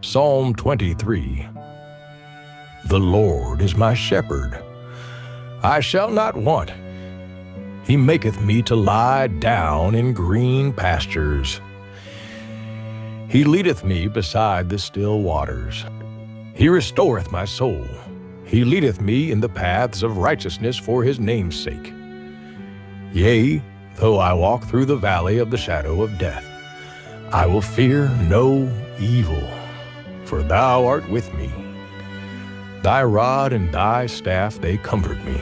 Psalm 23 The Lord is my shepherd, I shall not want. He maketh me to lie down in green pastures. He leadeth me beside the still waters. He restoreth my soul. He leadeth me in the paths of righteousness for his name's sake. Yea, though I walk through the valley of the shadow of death, I will fear no evil, for thou art with me. Thy rod and thy staff, they comfort me.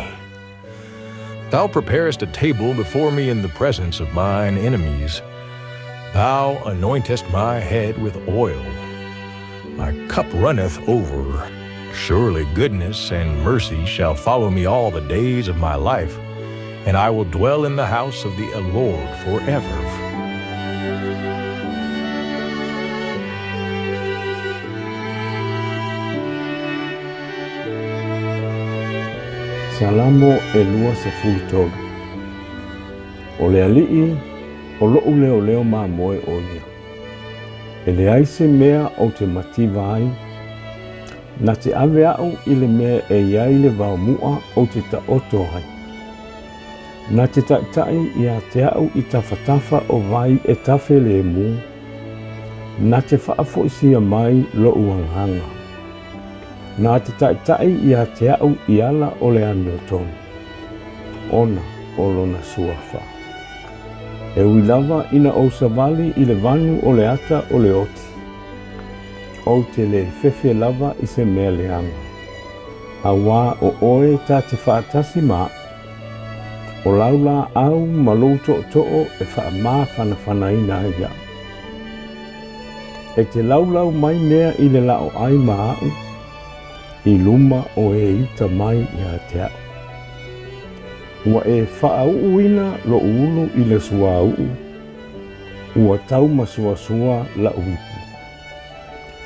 Thou preparest a table before me in the presence of mine enemies. Thou anointest my head with oil. My cup runneth over. Surely goodness and mercy shall follow me all the days of my life, and I will dwell in the house of the Lord forever. Salamo e 23. O le Alii, o loʻu leoleo mamoe ʻo ia. E leai se mea ou te mativa ai, na te ave aʻu i le mea e i ai le vao muʻa ou te taoto ai. Na te taʻitaʻi iā te aʻu i tafatafa o vai e tafe lemu, na te faafoisia mai loʻu agaga. Na te taʻitaʻi iā te aʻu i ala o le amiotonu, ona o lona suafa. E ui lava ina ou savali i le vanu o le ata o le oti, ou te le fefe lava i se mea leaga, auā o oe ta te faatasi ma aʻu. O lau laau ma lou tootoo e faamafanafanaina ai iaʻu. E te laulau mai mea i le laoai ma aʻu, i luma o e ita mai iā te aʻu. Ua e faauuina loʻu ulu i le suāuʻu, ua taumasuasua laʻu ipu.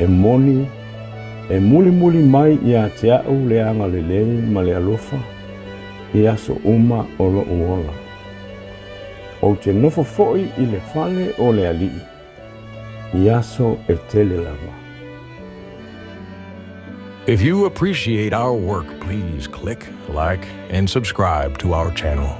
E moni, e mulimuli mai iā te aʻu le agalelei ma le alofa i aso uma o loʻu ola. Ou te nofo foʻi i le fale o le Alii i aso e tele lava. If you appreciate our work, please click like and subscribe to our channel.